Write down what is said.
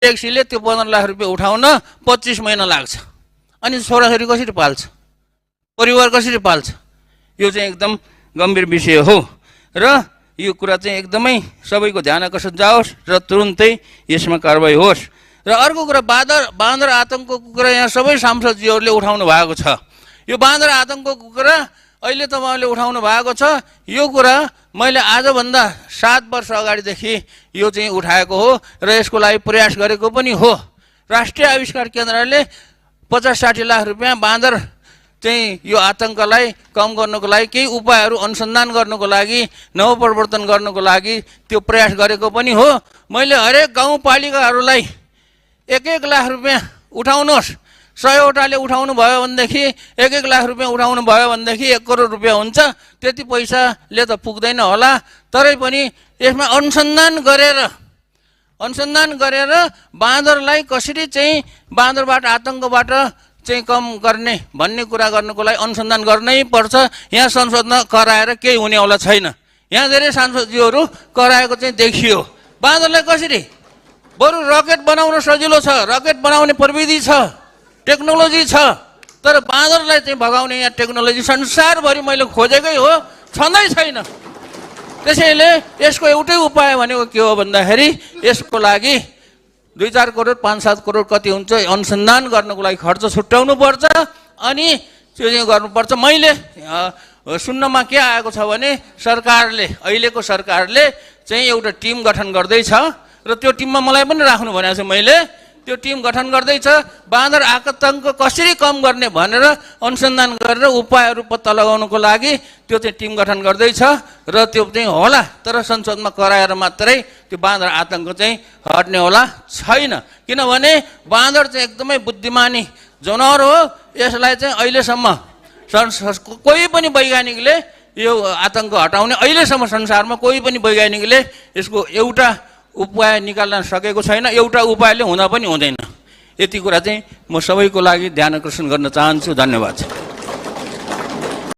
ट्याक्सीले त्यो 15 लाख रुपियाँ उठाउन 25 महिना लाग्छ। अनि छोराछोरी कसरी पाल्छ, परिवार कसरी पाल्छ? यो चाहिँ एकदम गम्भीर विषय हो र यो कुरा चाहिँ एकदमै सबैको ध्यान आकर्षण जाओस् र तुरुन्तै यसमा कारबाही होस्। र अर्को कुरा बाँदर आतङ्कको कुरा यहाँ सबै सांसदजीहरूले उठाउनु भएको छ। यो बाँदर आतङ्कको कुरा अहिले तपाईँहरूले उठाउनु भएको छ। यो कुरा मैले आजभन्दा 7 वर्ष अगाडिदेखि यो चाहिँ उठाएको हो र यसको लागि प्रयास गरेको पनि हो। राष्ट्रिय आविष्कार केन्द्रले 50-60 लाख रुपियाँ बाँदर चाहिँ यो आतङ्कलाई कम गर्नको लागि केही उपायहरू अनुसन्धान गर्नको लागि, नवप्रवर्तन गर्नको लागि त्यो प्रयास गरेको पनि हो। मैले हरेक गाउँपालिकाहरूलाई 1-1 लाख रुपियाँ उठाउनुहोस्, 100वटाले उठाउनु भयो भनेदेखि 1-1 लाख रुपियाँ उठाउनु भयो भनेदेखि 1 करोड रुपियाँ हुन्छ। त्यति पैसाले त पुग्दैन होला, तरै पनि यसमा अनुसन्धान गरेर बाँदरलाई कसरी चाहिँ बाँदरबाट आतङ्कबाट चाहिँ कम गर्ने भन्ने कुरा गर्नको लागि अनुसन्धान गर्नै पर्छ। यहाँ संसदमा कराएर केही हुनेवाला छैन। यहाँ धेरै सांसदजीहरू कराएको चाहिँ देखियो। बाँदरलाई कसरी, बरु रकेट बनाउन सजिलो छ, रकेट बनाउने प्रविधि छ, टेक्नोलोजी छ, तर बाँदरलाई चाहिँ भगाउने यहाँ टेक्नोलोजी संसारभरि मैले खोजेकै हो, छँदै छैन। त्यसैले यसको एउटै उपाय भनेको के हो भन्दाखेरि यसको लागि 2-4 करोड 5-7 करोड कति हुन्छ अनुसन्धान गर्नको लागि खर्च छुट्याउनु पर्छ अनि त्यो चाहिँ गर्नुपर्छ। मैले सुन्नमा के आएको छ भने अहिलेको सरकारले चाहिँ एउटा टिम गठन गर्दैछ र त्यो टिममा मलाई पनि राख्नु भनेको छ। मैले त्यो टिम गठन गर्दैछ, बाँदर आतङ्क कसरी कम गर्ने भनेर अनुसन्धान गरेर उपायहरू पत्ता लगाउनको लागि त्यो चाहिँ टिम गठन गर्दैछ र त्यो चाहिँ होला, तर संसदमा कराएर मात्रै त्यो बाँदर आतङ्क चाहिँ हट्ने होला छैन। किनभने बाँदर चाहिँ एकदमै बुद्धिमानी जनावर हो। यसलाई चाहिँ अहिलेसम्म कोही पनि वैज्ञानिकले यो आतङ्क हटाउने अहिलेसम्म संसारमा कोही पनि वैज्ञानिकले यसको एउटा उपाय निकाल्न सकेको छैन। एउटा उपायले हुँदा पनि हुँदैन। यति कुरा चाहिँ म सबैको लागि ध्यान आकर्षण गर्न चाहन्छु। धन्यवाद।